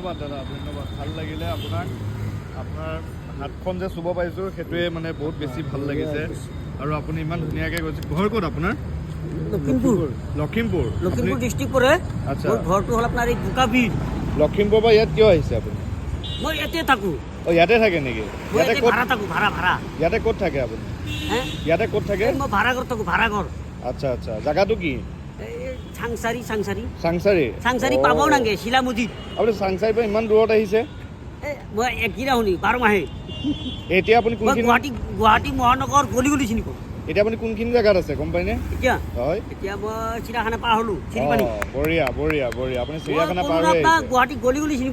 ধন্যবাদ দাদা, ধন্যবাদ। ভাল লাগিলে আপোনাক, আপোনাৰ হাতখন যে চুব পাৰিছোঁ, সেইটোৱে মানে বহুত বেছি ভাল লাগিছে। আৰু আপুনি ইমান ধুনীয়াকৈ কৈছে। ঘৰ ক'ত আপোনাৰ? লখিমপুৰ। লখিমপুৰ। লখিমপুৰ আপুনি ডিষ্ট্ৰিক্ট পৰে। আচ্ছা। মোৰ ঘৰটো হ'ল আপোনাৰ এই বোকাবিল। লখিমপুৰৰ পৰা ইয়াত কিয় আহিছে আপুনি? মই ইয়াতে থাকোঁ। অঁ, ইয়াতে থাকে নেকি? মই ইয়াতে ইয়াতে ক'ত? ভাড়া থাকোঁ, ভাড়া ভাড়া। ইয়াতে ক'ত থাকে আপুনি? হে? ইয়াতে ক'ত থাকে? এই মই ভাড়া ঘৰত থাকোঁ, ভাড়া ঘৰ। আচ্ছা, জাগাটো কি? এই চাংচাৰি, চাংচাৰি। চাংচাৰি। চাংচাৰি পাব নাগে শিলামুদিত। আপুনি চাংচাৰিৰ পৰা ইমান দূৰত আহিছে? এই মই একদিনা শুনি 12 মাহে। এতিয়া আপুনি মই কোনখিনি গুৱাহাটী, গুৱাহাটী মহানগৰ গলি গলি চিনি পাওঁ। এতিয়া আপুনি কোনখিনি জেগাত আছে, গম পায়নে? এতিয়া? হয়। এতিয়া মই চিৰিয়াখানা পাৰ হ'লো, চিৰিপানী। অঁ, বঢ়িয়া বঢ়িয়া বঢ়িয়া। আপুনি চিৰিয়াখানা পাৰ হৈ আপোনাৰ আহিছে। গুৱাহাটী গলি গলি চিনি পাওঁ।